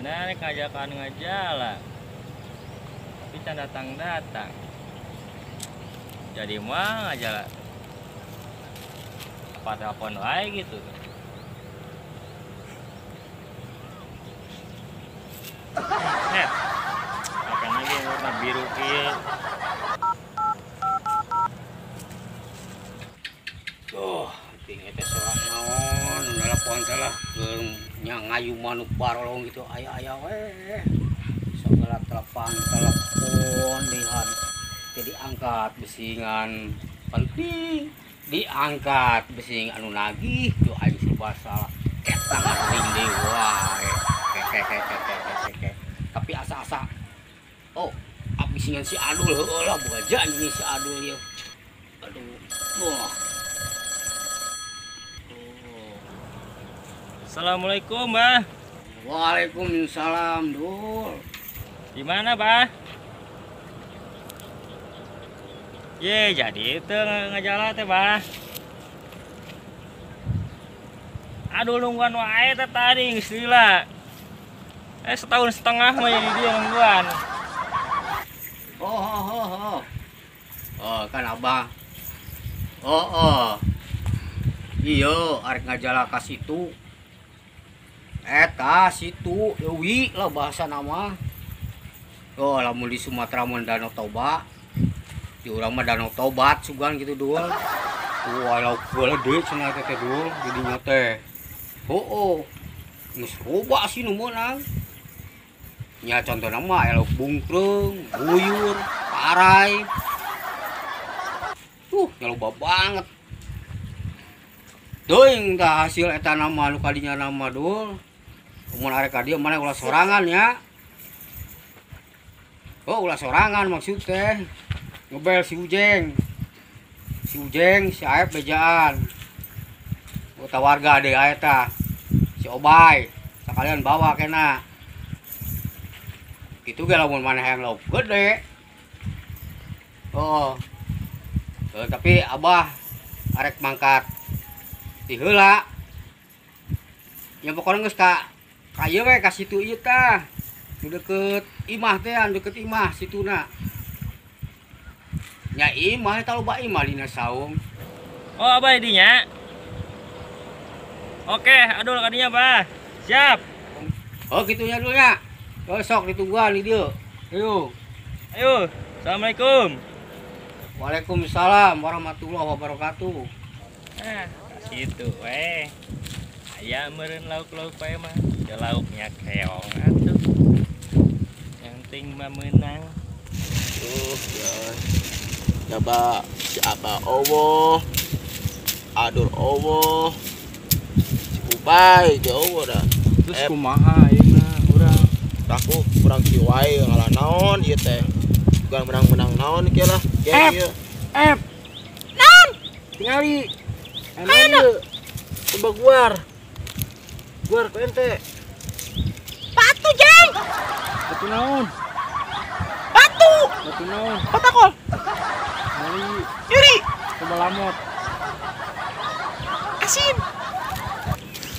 Cenah rek ngajakan ngajala. Tapi can datang-datang. Jadi mah ngajala. Apa telepon wae gitu. Set. Akan lagi yang warna biru kieu. Oh, ting eta sorang naon, nelpon teh lah keur nya ngayu manuk barolong gitu aya-aya we. Sagala telepon lihat teu diangkat besingan penting diangkat besing anu nagih tuh aing serba salah. Eta ngering deui wae. Keke. Tapi asa-asa oh, abisingan si Adul heueuh lah boga janji si Adul ieu. Aduh. Wah. Assalamualaikum, Bah. Waalaikumsalam, Dul. Di mana, Bah? Ye, jadi itu ngajala teh, Bah. Aduh, nungguan wae teh tadi geus lila. Setahun setengah mah jadi dia nungguan. Oh. Oh, kan Abah. Oh. Iya, arek ngajala ka situ. Eta situ leuwi lah bahasa nama. Oh, lamun di Sumatera mun Danau Toba. Di urang mah Danau Tobat sugan gitu Dul. Wah, lauk gede cenah teh Dul didinya teh. Oh. Geus loba sih nu meunang. Nya contohna mah lauk bungkreung, buyur, parai. Nya loba banget. Teuing tah hasil eta nama nu kadinya nama Dul. Mun arek ka dieu maneh ulah sorangan ya. Oh, ulah sorangan maksud teh. Ngebel si Ujeng. Si Ujeng, si Aep bejaan. Kota warga deui eta. Si Obay sekalian bawa kena. Kitu ge lamun maneh hayang lauk gede. Oh. Tapi Abah arek mangkat di heula. Ya pokoknya geus ka ieu we ka situ ieu tah. Nu deket imah teh, anu deket imah situna. Nya imah eta loba imah dina saung. Oh, Abah dinya. Oke, aduh kadinya, Bah. Siap. Oh, kitu nya dulu nya. Oh, sok ditungguan di dieu. Ayo. Ayo. Assalamualaikum. Waalaikumsalam warahmatullahi wabarakatuh. Ah, situ we. Aya meureun lauk-lauk bae mah. Da lauknya keong atuh. Yang penting mah meunang. Tuh, ya. Coba si Abah owo. Adul owo. Si Ubay ge owo dah. Terus kumaha ayeuna urang? Aku kurang kieu wae ngalah naon ieu teh. Bukan menang-menang naon kieu lah. F. F. Naon? Tingali. Ayeuna. Coba guar. Guar ku ente. Batu, Jeng. Batu naon? Batu. Batu naon? Patakol. Mali. Nyuri. Coba lamot. Asin.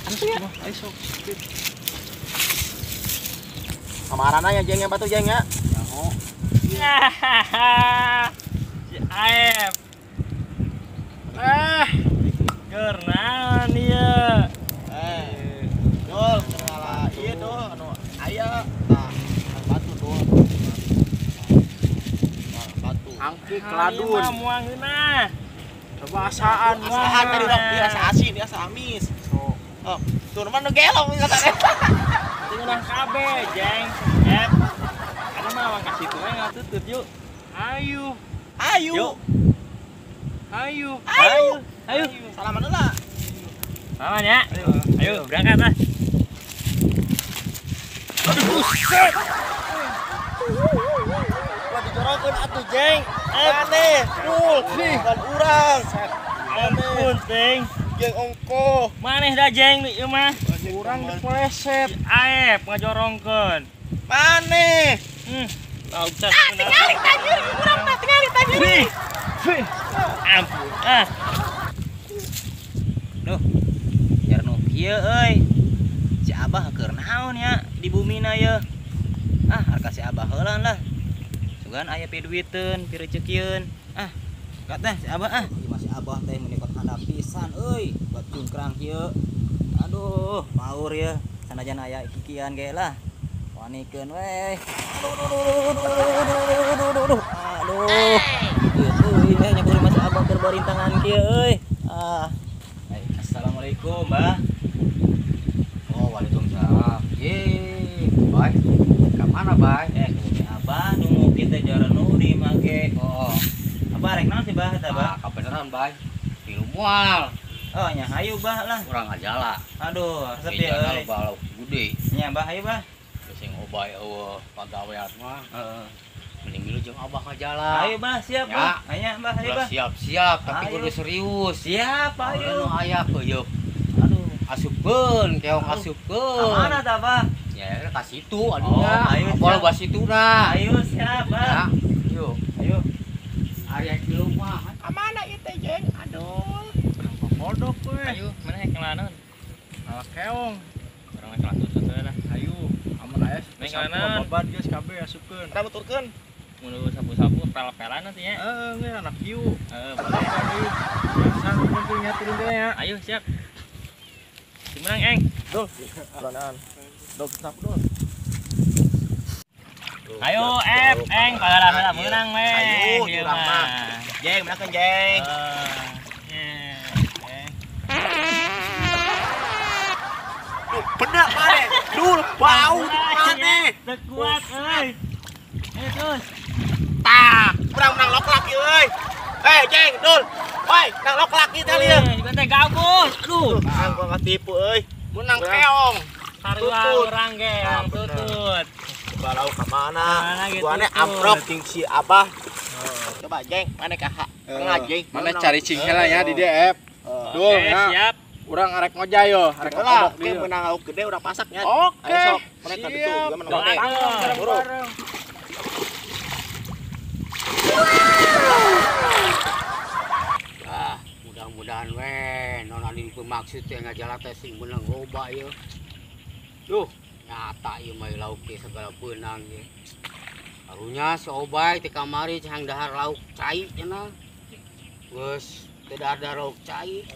Asin. Ayo sok. Kamarana ya Jeng ya batu Jeng ya. Nyaho. Si Aep. Keur naon ieu? Dul, ngalah ieu Dul anu aya tah batu Dul. Tah batu. Angki keladun. Moal ngeunah. Coba asaan asaan tadi udah asa asin, asa amis. Oh, tuh mah nu gelong kata. Teu ngeunah kabeh, Jeng. Ep. Ada mah awang ka situ we ngatutut yuk. Ayo. Ayo. Yuk. Ayo. Ayo. Ayo. Salaman heula. Salaman ya. Ayo berangkat lah. Aduh, buset. Wah, dijorokeun atuh, Jeng. Aneh, dul. Bukan urang. Ampun, Ting. Jeng ongkoh. Maneh da Jeng ieu mah. Urang dipleset. Aep ngajorongkeun. Maneh. Ah, tingali tajir urang mah tingali tajir. Ampun. Ah. Duh. Jarno kieu euy. Si Abah keur naon ya? di bumina ye. Ah, harga si Abah heulan lah. Sugan aya piduiteun, pireuceukieun. Ah, kat teh si Abah ah. Ieu masih Abah teh menikot handap pisan euy, buat cungkrang kieu. Aduh, paur ye. Sanajan aya kikian ge lah. Wanikeun we. Aduh, aduh, aduh, aduh. Aduh. Ieu euy, eh nyebur masih Abah keur barintangan kieu euy. Ah. Assalamualaikum, Bah. Oh, waalaikumsalam. Ye, Bay. Ka mana, Bay? Eh, ke Abah nunggu kita jaranu di make. Oh. Abah rek naon sih, Bah, eta, Bah? Ah, kabeneran, Bay. Tilu moal. Oh, nya hayu, Bah lah. Urang ngajala. Aduh, resep ya euy. Balok gede. Nya, Bah, hayu, Bah. Sing obay eueuh pagawean mah. Heeh. Mending milu jeung Abah ngajala. Ayo, Bah, siap, Bah. Aya, Bah, ayo, Bah. Siap-siap, tapi kudu serius. Siap, ayo. Anu aya keuyeup. Aduh, asupkeun, keong asupkeun. Ka mana tah, Bah? Ya, ka situ aduh. Ayo, apa loba situna. Ayo, siap, Bah. Ayo. Ayo. Area kieu mah. Ka mana ieu teh, Jeng? Aduh. Kodok we. Ayo, mana yang kelanon? Ala keong. Urang mah kelas tutut we lah. Ayo, amun aya Neng babat geus kabeh asupkeun. Rambut turkeun. Mun sapu-sapu pel-pelan nanti nya. Heeh, geus anak hiu. Heeh, boleh. Ayo. Biasa penting nya turun teh ya. Ayo, siap. Dimenang, Eng. Dul, turunan. Dul, sapu dul. Ayo, Ep, Eng, pagara menang we. Ayo, urang mah. Jeng, menangkeun, Jeng. Duh, bener maneh. Dul, bau di maneh. Teu kuat euy. Ayo terus. Tah, urang menang loklak ieu euy. Eh, Jeng, Dul. Woi, menang loklak ieu teh lieu. Juga teh gabus. Aduh. Ah, gua katipu euy. Menang keong. Sarua urang ge, urang tutut. Coba lauk ka mana? Gua amprok jeung si Abah. Coba Jeng, maneh ka tengah Jeng. Maneh cari cingkela ya di DF. Dul, ya. Siap. Urang arek ngojay yo, arek kodok dieu. Oke, menang lauk gede urang pasaknya. Oke. Ayo sok, maneh ka ditu, gua menang gede. Buru. Ah, mudah-mudahan we non anu maksud teh ngajala teh sing beunang loba ieu. Duh, nyata ieu mah lauk teh segala beunang ieu. Karunya si Obay teh kamari cang dahar lauk cai cenah. Geus teu dahar lauk cai.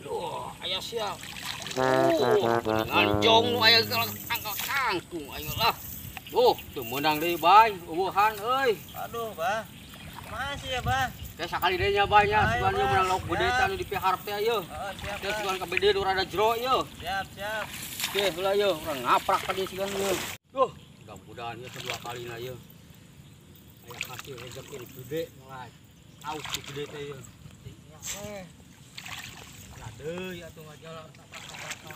Duh, aya siap. Ngancong nu aya tangkal kangkung ayo lah. Duh, teu meunang deui Bay, eueuhan euy. Aduh, Bah. Masih ya, Bah. Teh sakali deui nya Bay nya, sugan ieu meunang lauk gede teh anu dipiharep teh ieu. Heeh, siap. Teh sugan ka bede rada jero ieu. Siap, siap. Oke, heula ieu urang ngaprak ka dieu sugan ieu. Duh, mudah-mudahan ieu kedua kalina ieu. Aya hasil rezeki nu gede mulai. Lauk nu gede teh ieu. Deui atuh ngajala saprak-saprakan.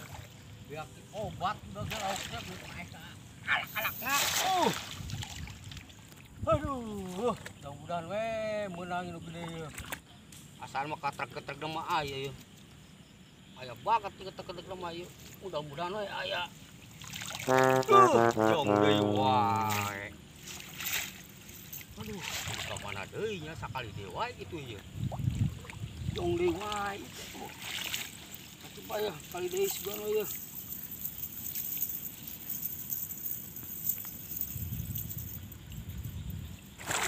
Biak obat udah ge lauknya naik ka alak-alakna. Aduh, mudah-mudahan we meunang nu gede ieu. Asal mah katrek-ketrek mah aya ieu. Aya banget ketrek-ketrek mah ieu. Mudah-mudahan we aya. Jong deui wae. Aduh, ka mana deui nya sakali deui wae kitu ieu. Jong deui wae. Coba ya, kali deui sugan we ya.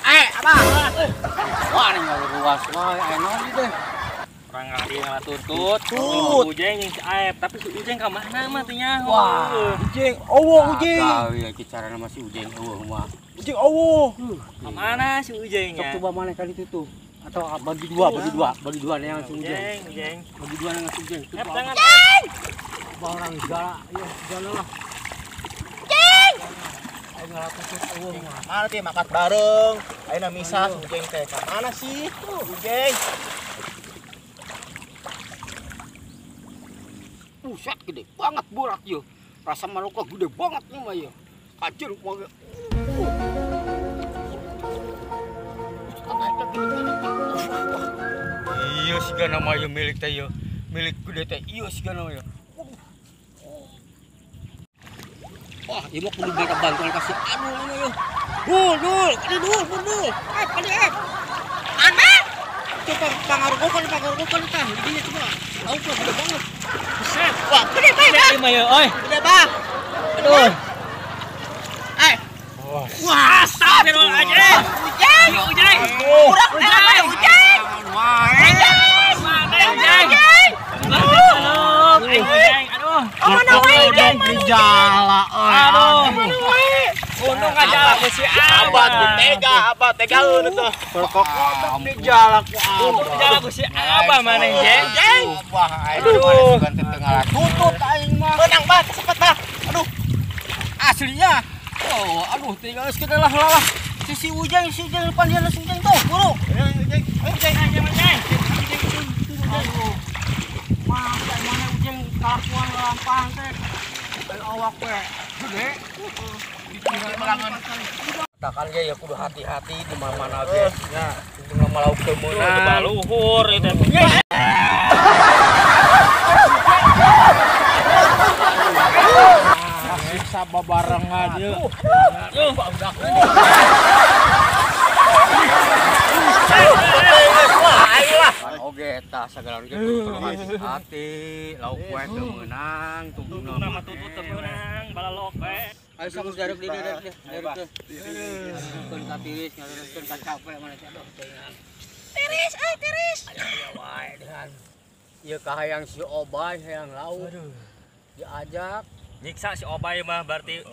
Eh, Abah. Wah, ini ruas wae aya naon ieu teh? Urang ngadi ngalatutut. Ujeng jeung si Aep, tapi si Ujeng ka mana mah teu nyaho. Wah, Ujeng, eueuh Ujeng. Gagal ya carana mah si Ujeng eueuh mah. Ujeng eueuh. Ka mana si Ujeng Sok nya? coba maneh kali itu tuh. Atau bagi dua yang si Ujeng. Ujeng. Bagi dua yang si Ujeng. Ep, jangan. Coba orang segala, ya segala lah. Jeng. Ayo ngalatutut eueuh mah. Mana teh makan bareng. Ayeuna misah si Ujeng teh. Ka mana sih? Ujeng. Buset gede banget borak ieu. Rasa marokah gede banget nih mah ieu. Kacir mah. Iya sigana mah ieu milik teh ieu. Milik gede teh ieu sigana mah ieu. Wah, ieu mah kudu minta bantuan kasih anu ini ieu. Dul, dul, kali dul, dul. Eh, kali eh. Ana. Coba pangarugokan tah, didinya coba. Lauknya gede banget. Buset. Wah, gede banget. Gede mah ieu, euy. Gede bah. Aduh. Dijala euy. Aduh. Untung ngajala ku si Abah tega, Abah tega lu tuh. Berkokodok dijala ku Abah. Untung dijala ku si Abah maneh, Jeng. Jeng. Abah aing maneh sugan teu ngalah tutut aing mah. Menang, Bah, cepet, Bah. Aduh. Aslinya. Oh, aduh tinggal geus kita lah lah. Si Ujeng, si Ujeng depan dia si Ujeng tuh, buru. Ayo, Ujeng. Ayo, Ujeng. Ayo, Jeng. Aduh. Masa mana Ujeng kelakuan ngelampang teh. Dan awak we gede. Katakan ge ya kudu hati-hati di mana-mana ge. Ya, kudu ngalauk teu meunang. Luhur itu. Siksa babarengan ieu. Yuh, Oge eta sagala ge kudu hati-hati, lauk we teu meunang, tutuna mah tutut teu meunang, balalok we. Ayo sok jaruk di dieu jaruk teh. Keun ka tiris, ngateruskeun ka capek mana teh aduh teuingan. Tiris euy tiris. Aya wae dehan. Ieu kahayang si Obay hayang lauk. Diajak nyiksa si Obay mah berarti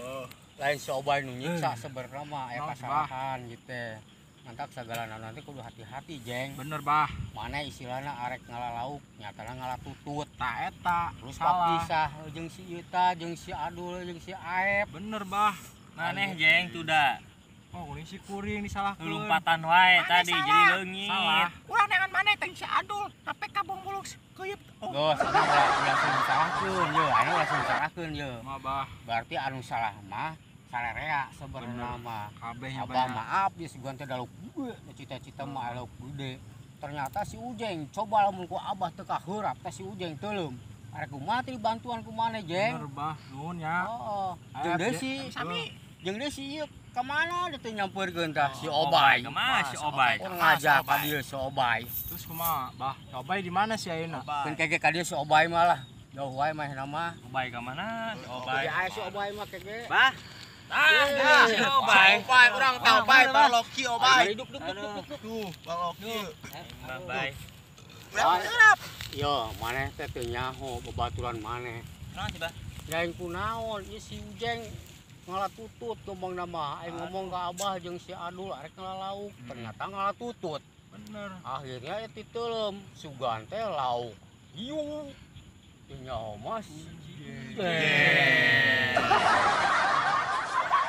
lain si Obay nu nyiksa sebenarnya mah aya kasalahan gitu. Mantak sagala nanti kudu hati-hati, Jeng. Bener, Bah. Mana istilahna arek ngala lauk, nyatana ngala tutut. Ta eta. Terus papisah jeung si Ita, jeung si Adul, jeung si Aep. Bener, Bah. Maneh, Jeng, tuda. Oh, kuring si kuring disalahkeun. Lompatan wae tadi jadi leungit. Salah. Urang neangan maneh teh si Adul, sampai ka bung bulung keuyeup. Oh. Geus, anu langsung disalahkeun ye, anu langsung disalahkeun ye. Mah, Bah. Berarti anu salah mah sarerea sebenarnya mah. Abah maaf ya sugan teh lauk gede, cita-cita mah lauk gede. Ternyata si Ujeng coba lamun ku Abah teu kaheurap teh si Ujeng teuleum. Arek kumaha teh dibantuan ku maneh, Jeng? Bener, Bah. Nuhun ya. Heeh. Jeung deui si sami. Jeung deui si ieu ka mana teh nyampeurkeun tah si Obay. Kumaha si Obay? Ngajak ka dieu si Obay. Terus kumaha, Bah? Si Obay di mana sih ayeuna? Keun kege ka dieu si Obay mah lah. Jauh wae mah nama. Obay ka mana? Si Obay. Jadi aya si Obay mah kege. Bah. Ah, si Obay. Obay urang tah Obay, baloki Obay. Duk duk duk duk. Tuh, baloki. Obay. Yo, maneh teh teu nyaho babaturan maneh. Naon sih, Bah? Lain kunaon ieu si Ujeng ngala tutut ngomong nama aing ngomong ka Abah jeung si Adul arek ngala lauk, ternyata ngala tutut. Bener. Akhirnya ya titeuleum sugan teh lauk. Hiu. Teu nyaho mah si Ujeng.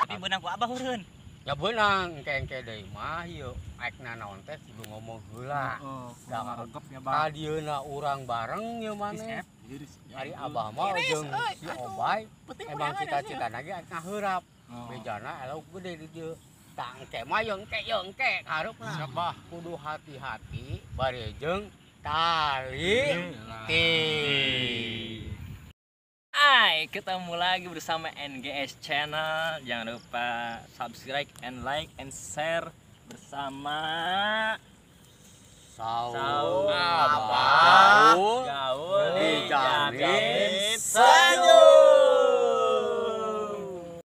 Tapi beunang ku Abah heureun. Ya beunang, engke-engke deui mah ieu aek nanaon teh kudu ngomong heula. Heeh, Da kudu ya, Bah. Kadieuna urang bareng ye maneh. Ari Abah mah jeung si Obay emang cita-citana ge arek ngaheurap. Bejana lauk gede di dieu. Tah engke mah ye engke ye engke kahareupna. Siap, Bah. Kudu hati-hati bari jeung tali ti. Hai, ketemu lagi bersama NGS Channel. Jangan lupa subscribe and like and share bersama Saung Abah Gaul Gaul Dijamin.